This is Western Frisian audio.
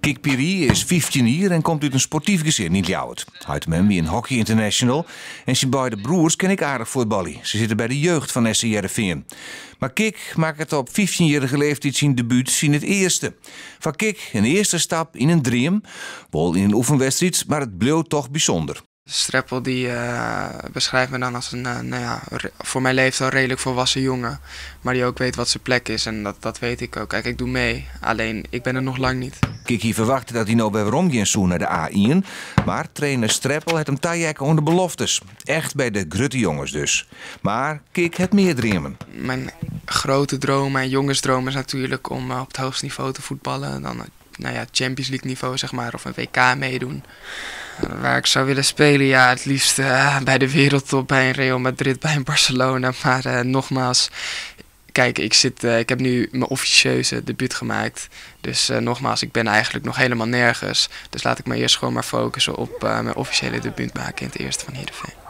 Kik Pirie is 15 jier en komt út in sportyf gesin yn Ljouwert. Heit en mem wie in hockey international en syn beide broers kinne ek aardich fuotbalje. Se sitte by de jeugd fan SC Hearrenfean. Mar Kik makket op 15-jierrige leeftiid syn debút yn it earste. Foar Kik in earste stap yn in dream. Wol yn in oefenwedstriid, mar it bliuwt toch bysûnder. Streppel die beschrijft me dan als een, nou ja, voor mijn leeftijd al redelijk volwassen jongen. Maar die ook weet wat zijn plek is en dat weet ik ook. Kijk, ik doe mee, alleen ik ben er nog lang niet. Kik hie ferwachte dat hy no wer werom gean soe nei de A1. Mar trainer Streppel hat him taheakke oan de beloftes. Echt by de grutte jonges dus. Mar Kik hat mear dreamen. Mijn grote droom, mijn jongensdroom is natuurlijk om op het hoogste niveau te voetballen. Dan, nou ja, Champions League niveau, zeg maar, of een WK meedoen. Waar ik zou willen spelen, ja, het liefst bij de wereldtop, bij een Real Madrid, bij een Barcelona. Maar nogmaals, kijk, ik heb nu mijn officieuze debuut gemaakt. Dus nogmaals, ik ben eigenlijk nog helemaal nergens. Dus laat ik me eerst gewoon maar focussen op mijn officiële debuut maken in het eerste van Heerenveen.